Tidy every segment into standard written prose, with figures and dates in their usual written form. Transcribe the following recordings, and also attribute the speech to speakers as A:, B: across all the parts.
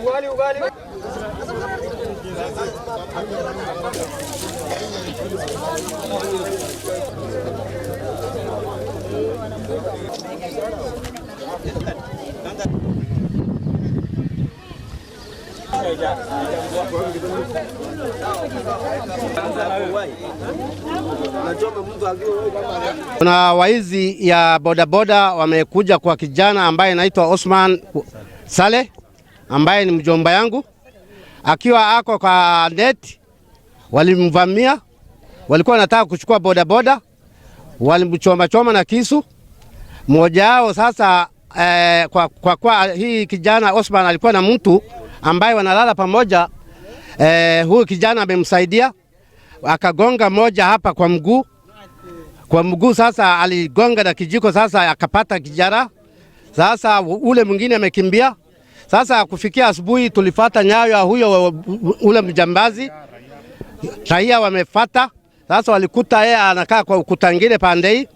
A: Ugali, ugali.
B: Kuna waizi ya bodaboda wamekuja kwa kijana ambaye anaitwa Osman Saleh ambaye ni mjomba yangu, akiwa ako kwa net, walimvamia, walikuwa wanataka kuchukua bodaboda, walimchoma choma na kisu mmoja wao. Sasa kwa hii kijana Osman alikuwa na mtu ambaye wanalala pamoja, huyu kijana amemsaidia akagonga moja hapa kwa mguu kwa mguu. Sasa aligonga na kijiko, sasa akapata kijara. Sasa ule mwingine amekimbia. Sasa kufikia asubuhi tulifata nyayo ya huyo ule mjambazi, raia wamefata. Sasa walikuta yeye anakaa kwa ukuta ngine pande hii,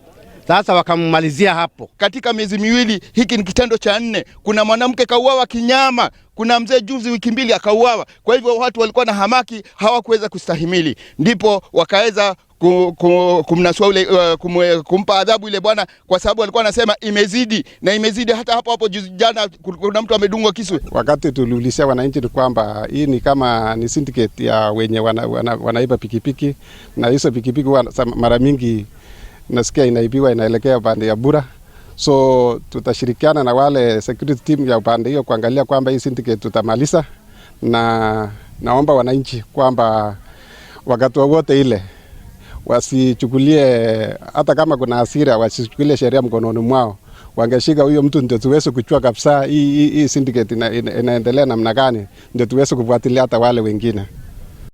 B: sasa wakammalizia hapo.
C: Katika miezi miwili, hiki ni kitendo cha nne. Kuna mwanamke kauawa kinyama, kuna mzee juzi wiki mbili akauawa. Kwa hivyo watu walikuwa na hamaki, hawakuweza kustahimili, ndipo wakaweza kumnasua ule, kumpa adhabu ile bwana, kwa sababu alikuwa anasema imezidi na imezidi. Hata hapo hapo juzi jana kuna mtu amedungwa kisu.
D: Wakati tuliulizia wananchi ni kwamba hii ni kama ni syndicate ya wenye wanaiba pikipiki, na hizo pikipiki mara mingi nasikia inaibiwa inaelekea upande ya Bura. So tutashirikiana na wale security team ya upande hiyo kuangalia kwamba hii syndicate tutamaliza, na naomba wananchi kwamba wakati wowote ile wasichukulie, hata kama kuna hasira, wasichukulie sheria mkononi mwao. Wangeshika huyo mtu ndio tuweze kujua kabisa hii syndicate inaendelea namna gani, ndio tuweze kufuatilia hata wale wengine.